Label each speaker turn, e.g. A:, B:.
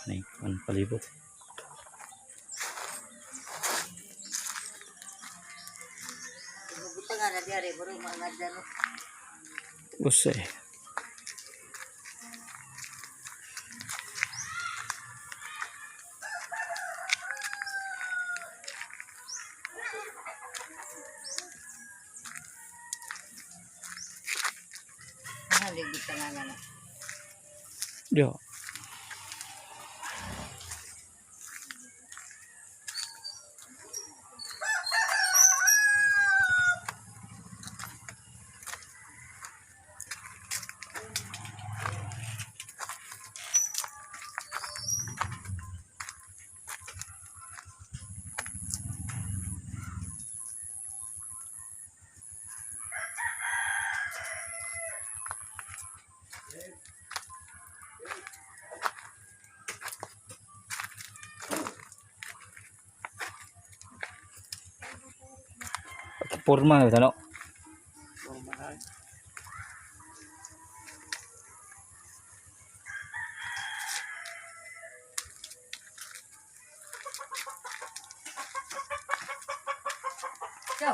A: Ani ang palibot.
B: Buta nga na diari, bro, mga dyan.
A: Usa eh.
B: Haligid ka nga na.
A: Yo. Porma na no.
B: Yo.